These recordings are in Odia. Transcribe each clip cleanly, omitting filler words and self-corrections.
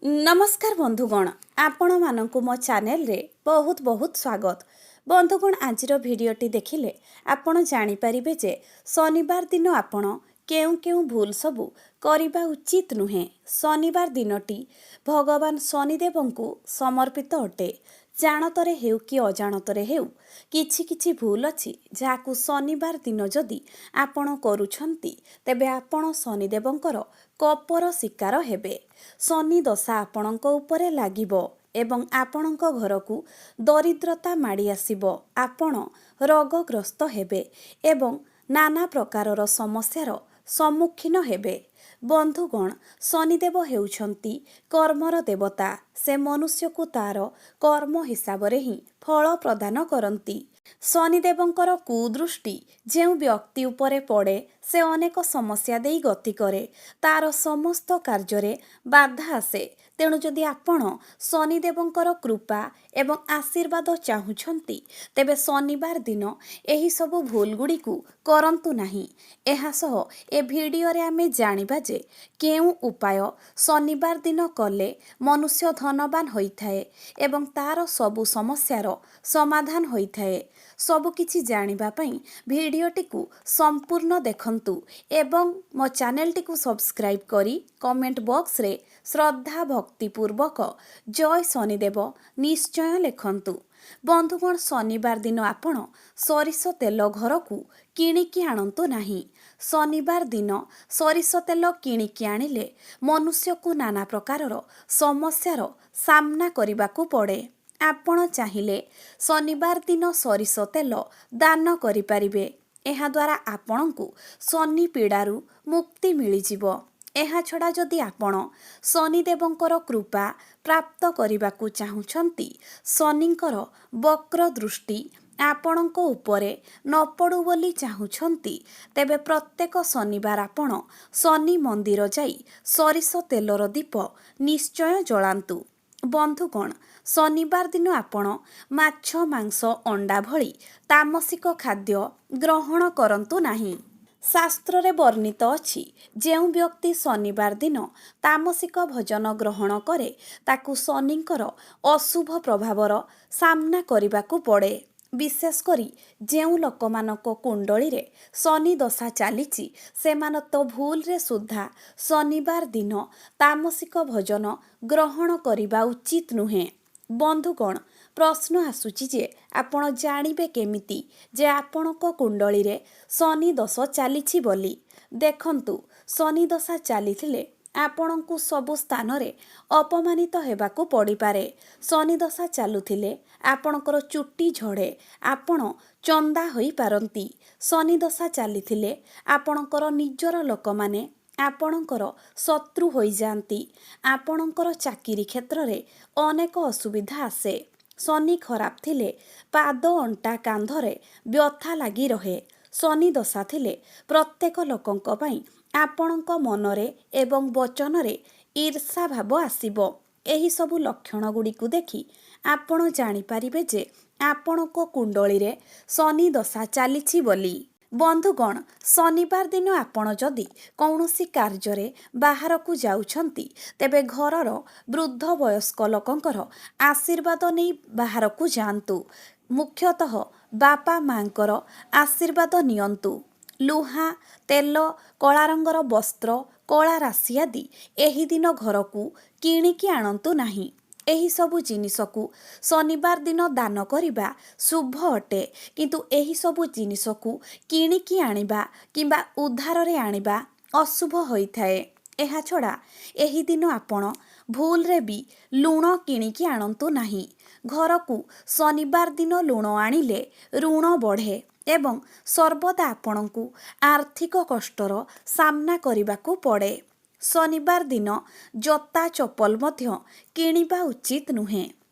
ନମସ୍କାର ବନ୍ଧୁଗଣ, ଆପଣମାନଙ୍କୁ ମୋ ଚ୍ୟାନେଲରେ ବହୁତ ବହୁତ ସ୍ୱାଗତ। ବନ୍ଧୁଗଣ, ଆଜିର ଭିଡ଼ିଓଟି ଦେଖିଲେ ଆପଣ ଜାଣିପାରିବେ ଯେ ଶନିବାର ଦିନ ଆପଣ କେଉଁ କେଉଁ ଭୁଲ ସବୁ କରିବା ଉଚିତ ନୁହେଁ। ଶନିବାର ଦିନଟି ଭଗବାନ ଶନିଦେବଙ୍କୁ ସମର୍ପିତ ଅଟେ। ଜାଣତରେ ହେଉ କି ଅଜାଣତରେ ହେଉ, କିଛି କିଛି ଭୁଲ ଅଛି ଯାହାକୁ ଶନିବାର ଦିନ ଯଦି ଆପଣ କରୁଛନ୍ତି, ତେବେ ଆପଣ ଶନିଦେବଙ୍କର କୋପର ଶିକାର ହେବେ। ଶନି ଦଶା ଆପଣଙ୍କ ଉପରେ ଲାଗିବ ଏବଂ ଆପଣଙ୍କ ଘରକୁ ଦରିଦ୍ରତା ମାଡ଼ି ଆସିବ। ଆପଣ ରୋଗଗ୍ରସ୍ତ ହେବେ ଏବଂ ନାନା ପ୍ରକାରର ସମସ୍ୟାର ସମ୍ମୁଖୀନ ହେବେ। ବନ୍ଧୁଗଣ, ଶନିଦେବ ହେଉଛନ୍ତି କର୍ମର ଦେବତା। ସେ ମନୁଷ୍ୟକୁ ତାର କର୍ମ ହିସାବରେ ହିଁ ଫଳ ପ୍ରଦାନ କରନ୍ତି। ଶନିଦେବଙ୍କର କୁଦୃଷ୍ଟି ଯେଉଁ ବ୍ୟକ୍ତି ଉପରେ ପଡ଼େ, ସେ ଅନେକ ସମସ୍ୟା ଦେଇ ଗତି କରେ। ତାର ସମସ୍ତ କାର୍ଯ୍ୟରେ ବାଧା ଆସେ। ତେଣୁ ଯଦି ଆପଣ ଶନିଦେବଙ୍କର କୃପା ଏବଂ ଆଶୀର୍ବାଦ ଚାହୁଁଛନ୍ତି, ତେବେ ଶନିବାର ଦିନ ଏହିସବୁ ଭୁଲଗୁଡ଼ିକୁ କରନ୍ତୁ ନାହିଁ। ଏହା ସହ ଏ ଭିଡ଼ିଓରେ ଆମେ ଜାଣିବା ଯେ କେଉଁ ଉପାୟ ଶନିବାର ଦିନ କଲେ ମନୁଷ୍ୟ ଧନବାନ ହୋଇଥାଏ ଏବଂ ତାର ସବୁ ସମସ୍ୟାର ସମାଧାନ ହୋଇଥାଏ। ସବୁକିଛି ଜାଣିବା ପାଇଁ ଭିଡ଼ିଓଟିକୁ ସମ୍ପୂର୍ଣ୍ଣ ଦେଖନ୍ତୁ ଏବଂ ମୋ ଚ୍ୟାନେଲଟିକୁ ସବସ୍କ୍ରାଇବ୍ କରି କମେଣ୍ଟ ବକ୍ସରେ ଶ୍ରଦ୍ଧା ଭକ୍ତିପୂର୍ବକ ଜୟ ଶନିଦେବ ନିଶ୍ଚୟ ଲେଖନ୍ତୁ। ବନ୍ଧୁଗଣ, ଶନିବାର ଦିନ ଆପଣ ସୋରିଷ ତେଲ ଘରକୁ କିଣିକି ଆଣନ୍ତୁ ନାହିଁ। ଶନିବାର ଦିନ ସୋରିଷ ତେଲ କିଣିକି ଆଣିଲେ ମନୁଷ୍ୟକୁ ନାନା ପ୍ରକାରର ସମସ୍ୟାର ସାମ୍ନା କରିବାକୁ ପଡ଼େ। ଆପଣ ଚାହିଁଲେ ଶନିବାର ଦିନ ସୋରିଷ ତେଲ ଦାନ କରିପାରିବେ। ଏହାଦ୍ୱାରା ଆପଣଙ୍କୁ ଶନି ପୀଡ଼ାରୁ ମୁକ୍ତି ମିଳିଯିବ। ଏହାଛଡ଼ା ଯଦି ଆପଣ ଶନିଦେବଙ୍କର କୃପା ପ୍ରାପ୍ତ କରିବାକୁ ଚାହୁଁଛନ୍ତି, ଶନିଙ୍କର ବକ୍ର ଦୃଷ୍ଟି ଆପଣଙ୍କ ଉପରେ ନ ପଡ଼ୁ ବୋଲି ଚାହୁଁଛନ୍ତି, ତେବେ ପ୍ରତ୍ୟେକ ଶନିବାର ଆପଣ ଶନି ମନ୍ଦିର ଯାଇ ସୋରିଷ ତେଲର ଦୀପ ନିଶ୍ଚୟ ଜଳାନ୍ତୁ। ବନ୍ଧୁଗଣ, ଶନିବାର ଦିନ ଆପଣ ମାଛ, ମାଂସ, ଅଣ୍ଡା ଭଳି ତାମସିକ ଖାଦ୍ୟ ଗ୍ରହଣ କରନ୍ତୁ ନାହିଁ। ଶାସ୍ତ୍ରରେ ବର୍ଣ୍ଣିତ ଅଛି, ଯେଉଁ ବ୍ୟକ୍ତି ଶନିବାର ଦିନ ତାମସିକ ଭୋଜନ ଗ୍ରହଣ କରେ, ତାକୁ ଶନିଙ୍କର ଅଶୁଭ ପ୍ରଭାବର ସାମ୍ନା କରିବାକୁ ପଡ଼େ। ବିଶେଷ କରି ଯେଉଁ ଲୋକମାନଙ୍କ କୁଣ୍ଡଳୀରେ ଶନି ଦଶା ଚାଲିଛି, ସେମାନେ ତ ଭୁଲରେ ସୁଦ୍ଧା ଶନିବାର ଦିନ ତାମସିକ ଭୋଜନ ଗ୍ରହଣ କରିବା ଉଚିତ ନୁହେଁ। ବନ୍ଧୁଗଣ, ପ୍ରଶ୍ନ ଆସୁଛି ଯେ ଆପଣ ଜାଣିବେ କେମିତି ଯେ ଆପଣଙ୍କ କୁଣ୍ଡଳୀରେ ଶନି ଦୋଷ ଚାଲିଛି ବୋଲି? ଦେଖନ୍ତୁ, ଶନି ଦଶା ଚାଲିଥିଲେ ଆପଣଙ୍କୁ ସବୁ ସ୍ଥାନରେ ଅପମାନିତ ହେବାକୁ ପଡ଼ିପାରେ। ଶନି ଦଶା ଚାଲୁଥିଲେ ଆପଣଙ୍କର ଚୁଟି ଝଡ଼େ, ଆପଣ ଚନ୍ଦା ହୋଇପାରନ୍ତି। ଶନି ଦଶା ଚାଲିଥିଲେ ଆପଣଙ୍କର ନିଜର ଲୋକମାନେ ଆପଣଙ୍କର ଶତ୍ରୁ ହୋଇଯାଆନ୍ତି। ଆପଣଙ୍କର ଚାକିରି କ୍ଷେତ୍ରରେ ଅନେକ ଅସୁବିଧା ଆସେ। ଶନି ଖରାପ ଥିଲେ ପାଦ, ଅଣ୍ଟା, କାନ୍ଧରେ ବ୍ୟଥା ଲାଗି ରହେ। ଶନି ଦଶା ଥିଲେ ପ୍ରତ୍ୟେକ ଲୋକଙ୍କ ପାଇଁ ଆପଣଙ୍କ ମନରେ ଏବଂ ବଚନରେ ଈର୍ଷା ଭାବ ଆସିବ। ଏହିସବୁ ଲକ୍ଷଣ ଗୁଡ଼ିକୁ ଦେଖି ଆପଣ ଜାଣିପାରିବେ ଯେ ଆପଣଙ୍କ କୁଣ୍ଡଳୀରେ ଶନି ଦଶା ଚାଲିଛି ବୋଲି। ବନ୍ଧୁଗଣ, ଶନିବାର ଦିନ ଆପଣ ଯଦି କୌଣସି କାର୍ଯ୍ୟରେ ବାହାରକୁ ଯାଉଛନ୍ତି, ତେବେ ଘରର ବୃଦ୍ଧ ବୟସ୍କ ଲୋକଙ୍କର ଆଶୀର୍ବାଦ ନେଇ ବାହାରକୁ ଯାଆନ୍ତୁ। ମୁଖ୍ୟତଃ ବାପା ମାଙ୍କର ଆଶୀର୍ବାଦ ନିଅନ୍ତୁ। ଲୁହା, ତେଲ, କଳା ରଙ୍ଗର ବସ୍ତ୍ର, କଳା ରାଶି ଆଦି ଏହି ଦିନ ଘରକୁ କିଣିକି ଆଣନ୍ତୁ ନାହିଁ। ଏହିସବୁ ଜିନିଷକୁ ଶନିବାର ଦିନ ଦାନ କରିବା ଶୁଭ ଅଟେ, କିନ୍ତୁ ଏହିସବୁ ଜିନିଷକୁ କିଣିକି ଆଣିବା କିମ୍ବା ଉଧାରରେ ଆଣିବା ଅଶୁଭ ହୋଇଥାଏ। ଏହାଛଡ଼ା ଏହି ଦିନ ଆପଣ ଭୁଲରେ ବି ଲୁଣ କିଣିକି ଆଣନ୍ତୁ ନାହିଁ। ଘରକୁ ଶନିବାର ଦିନ ଲୁଣ ଆଣିଲେ ଋଣ ବଢ଼େ ଏବଂ ସର୍ବଦା ଆପଣଙ୍କୁ ଆର୍ଥିକ କଷ୍ଟର ସାମ୍ନା କରିବାକୁ ପଡ଼େ। ଶନିବାର ଦିନ ଜୋତା, ଚପଲ ମଧ୍ୟ କିଣିବା ଉଚିତ ନୁହେଁ।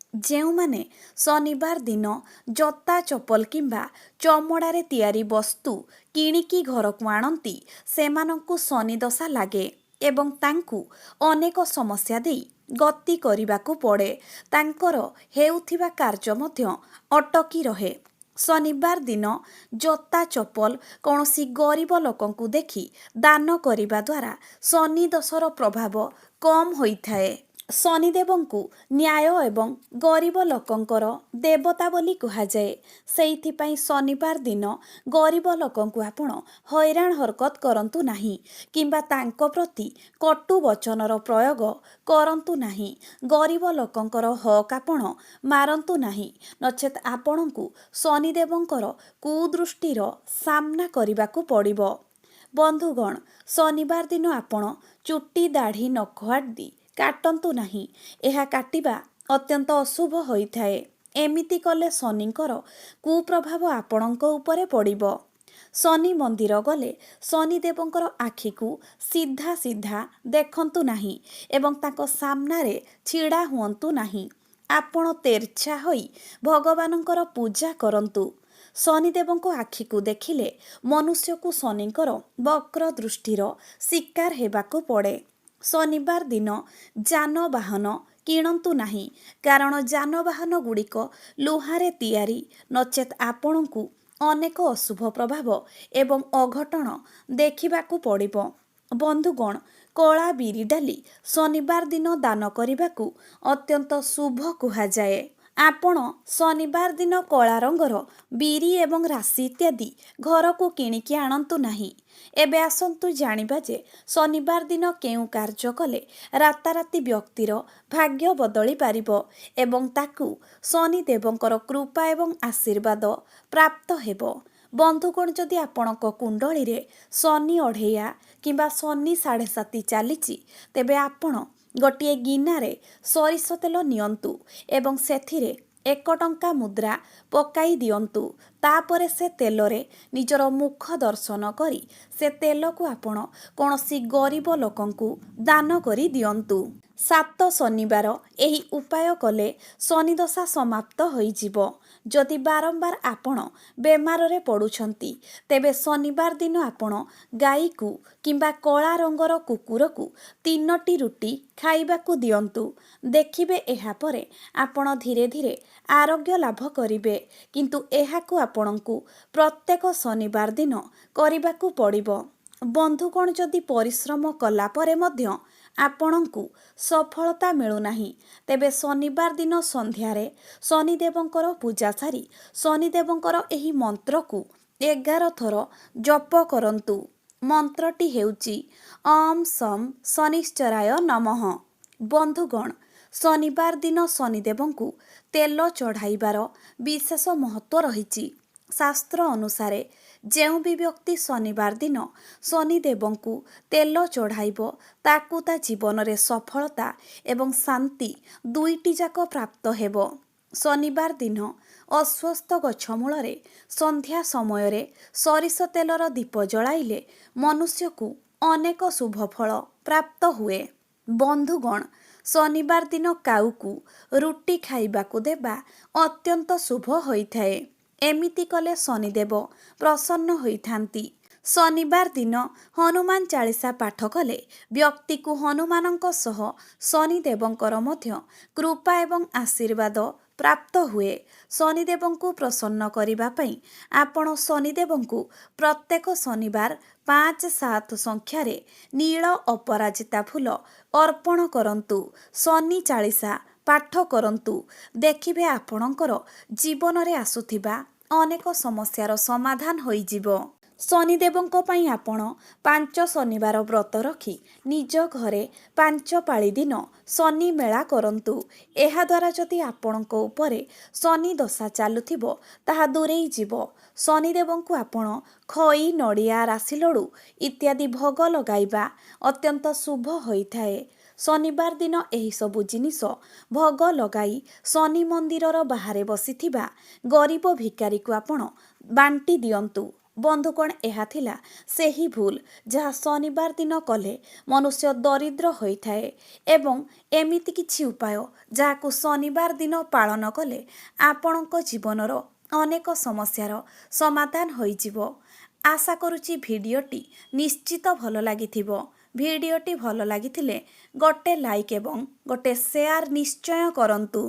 ଯେଉଁମାନେ ଶନିବାର ଦିନ ଜୋତା, ଚପଲ କିମ୍ବା ଚମଡ଼ାରେ ତିଆରି ବସ୍ତୁ କିଣିକି ଘରକୁ ଆଣନ୍ତି, ସେମାନଙ୍କୁ ଶନି ଦଶା ଲାଗେ ଏବଂ ତାଙ୍କୁ ଅନେକ ସମସ୍ୟା ଦେଇ ଗତି କରିବାକୁ ପଡ଼େ। ତାଙ୍କର ହେଉଥିବା କାର୍ଯ୍ୟ ମଧ୍ୟ ଅଟକି ରହେ। ଶନିବାର ଦିନ ଜୋତା, ଚପଲ କୌଣସି ଗରିବ ଲୋକଙ୍କୁ ଦେଖି ଦାନ କରିବା ଦ୍ୱାରା ଶନି ଦୋଷର ପ୍ରଭାବ କମ୍ ହୋଇଥାଏ। ଶନିଦେବଙ୍କୁ ନ୍ୟାୟ ଏବଂ ଗରିବ ଲୋକଙ୍କର ଦେବତା ବୋଲି କୁହାଯାଏ। ସେଇଥିପାଇଁ ଶନିବାର ଦିନ ଗରିବ ଲୋକଙ୍କୁ ଆପଣ ହଇରାଣ ହରକତ କରନ୍ତୁ ନାହିଁ କିମ୍ବା ତାଙ୍କ ପ୍ରତି କଟୁ ବଚନର ପ୍ରୟୋଗ କରନ୍ତୁ ନାହିଁ। ଗରିବ ଲୋକଙ୍କର ହକ୍ ଆପଣ ମାରନ୍ତୁ ନାହିଁ, ନଚେତ୍ ଆପଣଙ୍କୁ ଶନିଦେବଙ୍କର କୁଦୃଷ୍ଟିର ସାମ୍ନା କରିବାକୁ ପଡ଼ିବ। ବନ୍ଧୁଗଣ, ଶନିବାର ଦିନ ଆପଣ ଚୁଟି, ଦାଢ଼ି, ନଖ ଆଦି କାଟନ୍ତୁ ନାହିଁ। ଏହା କାଟିବା ଅତ୍ୟନ୍ତ ଅଶୁଭ ହୋଇଥାଏ। ଏମିତି କଲେ ଶନିଙ୍କର କୁପ୍ରଭାବ ଆପଣଙ୍କ ଉପରେ ପଡ଼ିବ। ଶନି ମନ୍ଦିର ଗଲେ ଶନିଦେବଙ୍କର ଆଖିକୁ ସିଧା ସିଧା ଦେଖନ୍ତୁ ନାହିଁ ଏବଂ ତାଙ୍କ ସାମ୍ନାରେ ଛିଡ଼ା ହୁଅନ୍ତୁ ନାହିଁ। ଆପଣ ତେର୍ଛା ହୋଇ ଭଗବାନଙ୍କର ପୂଜା କରନ୍ତୁ। ଶନିଦେବଙ୍କ ଆଖିକୁ ଦେଖିଲେ ମନୁଷ୍ୟକୁ ଶନିଙ୍କର ବକ୍ର ଦୃଷ୍ଟିର ଶିକାର ହେବାକୁ ପଡ଼େ। ଶନିବାର ଦିନ ଯାନବାହନ କିଣନ୍ତୁ ନାହିଁ, କାରଣ ଯାନବାହନ ଗୁଡ଼ିକ ଲୁହାରେ ତିଆରି, ନଚେତ୍ ଆପଣଙ୍କୁ ଅନେକ ଅଶୁଭ ପ୍ରଭାବ ଏବଂ ଅଘଟଣ ଦେଖିବାକୁ ପଡ଼ିବ। ବନ୍ଧୁଗଣ, କଳା ବିରି ଡାଲି ଶନିବାର ଦିନ ଦାନ କରିବାକୁ ଅତ୍ୟନ୍ତ ଶୁଭ କୁହାଯାଏ। ଆପଣ ଶନିବାର ଦିନ କଳା ରଙ୍ଗର ବିରି ଏବଂ ରାଶି ଇତ୍ୟାଦି ଘରକୁ କିଣିକି ଆଣନ୍ତୁ ନାହିଁ। ଏବେ ଆସନ୍ତୁ ଜାଣିବା ଯେ ଶନିବାର ଦିନ କେଉଁ କାର୍ଯ୍ୟ କଲେ ରାତାରାତି ବ୍ୟକ୍ତିର ଭାଗ୍ୟ ବଦଳି ପାରିବ ଏବଂ ତାକୁ ଶନିଦେବଙ୍କର କୃପା ଏବଂ ଆଶୀର୍ବାଦ ପ୍ରାପ୍ତ ହେବ। ବନ୍ଧୁଗଣ, ଯଦି ଆପଣଙ୍କ କୁଣ୍ଡଳୀରେ ଶନି ଅଢ଼େଇଆ କିମ୍ବା ଶନି ସାଢ଼େ ସାତି ଚାଲିଛି, ତେବେ ଆପଣ ଗୋଟିଏ ଗିନାରେ ସୋରିଷ ତେଲ ନିଅନ୍ତୁ ଏବଂ ସେଥିରେ 1 ଟଙ୍କା ମୁଦ୍ରା ପକାଇ ଦିଅନ୍ତୁ। ତାପରେ ସେ ତେଲରେ ନିଜର ମୁଖ ଦର୍ଶନ କରି ସେ ତେଲକୁ ଆପଣ କୌଣସି ଗରିବ ଲୋକଙ୍କୁ ଦାନ କରି ଦିଅନ୍ତୁ। 7 ଶନିବାର ଏହି ଉପାୟ କଲେ ଶନିଦଶା ସମାପ୍ତ ହୋଇଯିବ। ଯଦି ବାରମ୍ବାର ଆପଣ ବେମାରରେ ପଡ଼ୁଛନ୍ତି, ତେବେ ଶନିବାର ଦିନ ଆପଣ ଗାଈକୁ କିମ୍ବା କଳା ରଙ୍ଗର କୁକୁରକୁ 3ଟି ରୁଟି ଖାଇବାକୁ ଦିଅନ୍ତୁ। ଦେଖିବେ, ଏହାପରେ ଆପଣ ଧୀରେ ଧୀରେ ଆରୋଗ୍ୟ ଲାଭ କରିବେ। କିନ୍ତୁ ଏହାକୁ ଆପଣଙ୍କୁ ପ୍ରତ୍ୟେକ ଶନିବାର ଦିନ କରିବାକୁ ପଡ଼ିବ। ବନ୍ଧୁଗଣ, ଯଦି ପରିଶ୍ରମ କଲା ପରେ ମଧ୍ୟ ଆପଣଙ୍କୁ ସଫଳତା ମିଳୁନାହିଁ, ତେବେ ଶନିବାର ଦିନ ସନ୍ଧ୍ୟାରେ ଶନିଦେବଙ୍କର ପୂଜା ସାରି ଶନିଦେବଙ୍କର ଏହି ମନ୍ତ୍ରକୁ 11 ଥର ଜପ କରନ୍ତୁ। ମନ୍ତ୍ରଟି ହେଉଛି ଅମ୍ ସମ୍ ଶନିଶ୍ଚରାୟ ନମଃ। ବନ୍ଧୁଗଣ, ଶନିବାର ଦିନ ଶନିଦେବଙ୍କୁ ତେଲ ଚଢ଼ାଇବାର ବିଶେଷ ମହତ୍ତ୍ୱ ରହିଛି। ଶାସ୍ତ୍ର ଅନୁସାରେ ଯେଉଁ ବି ବ୍ୟକ୍ତି ଶନିବାର ଦିନ ଶନିଦେବଙ୍କୁ ତେଲ ଚଢ଼ାଇବ, ତାକୁ ତା ଜୀବନରେ ସଫଳତା ଏବଂ ଶାନ୍ତି ଦୁଇଟି ଯାକ ପ୍ରାପ୍ତ ହେବ। ଶନିବାର ଦିନ ଅଶ୍ୱତ୍ଥ ଗଛ ମୂଳରେ ସନ୍ଧ୍ୟା ସମୟରେ ସୋରିଷ ତେଲର ଦୀପ ଜଳାଇଲେ ମନୁଷ୍ୟକୁ ଅନେକ ଶୁଭ ଫଳ ପ୍ରାପ୍ତ ହୁଏ। ବନ୍ଧୁଗଣ, ଶନିବାର ଦିନ କାଉକୁ ରୁଟି ଖାଇବାକୁ ଦେବା ଅତ୍ୟନ୍ତ ଶୁଭ ହୋଇଥାଏ। ଏମିତି କଲେ ଶନିଦେବ ପ୍ରସନ୍ନ ହୋଇଥାନ୍ତି। ଶନିବାର ଦିନ ହନୁମାନ ଚାଳିଶା ପାଠ କଲେ ବ୍ୟକ୍ତିକୁ ହନୁମାନଙ୍କ ସହ ଶନିଦେବଙ୍କର ମଧ୍ୟ କୃପା ଏବଂ ଆଶୀର୍ବାଦ ପ୍ରାପ୍ତ ହୁଏ। ଶନିଦେବଙ୍କୁ ପ୍ରସନ୍ନ କରିବା ପାଇଁ ଆପଣ ଶନିଦେବଙ୍କୁ ପ୍ରତ୍ୟେକ ଶନିବାର 5 7 ସଂଖ୍ୟାରେ ନୀଳ ଅପରାଜିତା ଫୁଲ ଅର୍ପଣ କରନ୍ତୁ। ଶନି ଚାଳିଶା ପାଠ କରନ୍ତୁ। ଦେଖିବେ, ଆପଣଙ୍କର ଜୀବନରେ ଆସୁଥିବା ଅନେକ ସମସ୍ୟାର ସମାଧାନ ହୋଇଯିବ। ଶନିଦେବଙ୍କ ପାଇଁ ଆପଣ 5 ଶନିବାର ବ୍ରତ ରଖି ନିଜ ଘରେ 5 ପାଳି ଦିନ ଶନି ମେଳା କରନ୍ତୁ। ଏହାଦ୍ୱାରା ଯଦି ଆପଣଙ୍କ ଉପରେ ଶନି ଦଶା ଚାଲୁଥିବ, ତାହା ଦୂରେଇ ଯିବ। ଶନିଦେବଙ୍କୁ ଆପଣ ଖଇ, ନଡ଼ିଆ, ରାଶି ଲଡ଼ୁ ଇତ୍ୟାଦି ଭୋଗ ଲଗାଇବା ଅତ୍ୟନ୍ତ ଶୁଭ ହୋଇଥାଏ। ଶନିବାର ଦିନ ଏହିସବୁ ଜିନିଷ ଭୋଗ ଲଗାଇ ଶନି ମନ୍ଦିରର ବାହାରେ ବସିଥିବା ଗରିବ ଭିକାରୀକୁ ଆପଣ ବାଣ୍ଟି ଦିଅନ୍ତୁ। ବନ୍ଧୁଗଣ, ଏହା ଥିଲା ସେହି ଭୁଲ ଯାହା ଶନିବାର ଦିନ କଲେ ମନୁଷ୍ୟ ଦରିଦ୍ର ହୋଇଥାଏ ଏବଂ ଏମିତି କିଛି ଉପାୟ ଯାହାକୁ ଶନିବାର ଦିନ ପାଳନ କଲେ ଆପଣଙ୍କ ଜୀବନର ଅନେକ ସମସ୍ୟାର ସମାଧାନ ହୋଇଯିବ। ଆଶା କରୁଛି ଭିଡ଼ିଓଟି ନିଶ୍ଚିତ ଭଲ ଲାଗିଥିବ। ଭିଡ଼ିଓଟି ଭଲ ଲାଗିଥିଲେ ଗୋଟେ ଲାଇକ୍ ଏବଂ ଗୋଟେ ସେୟାର ନିଶ୍ଚୟ କରନ୍ତୁ।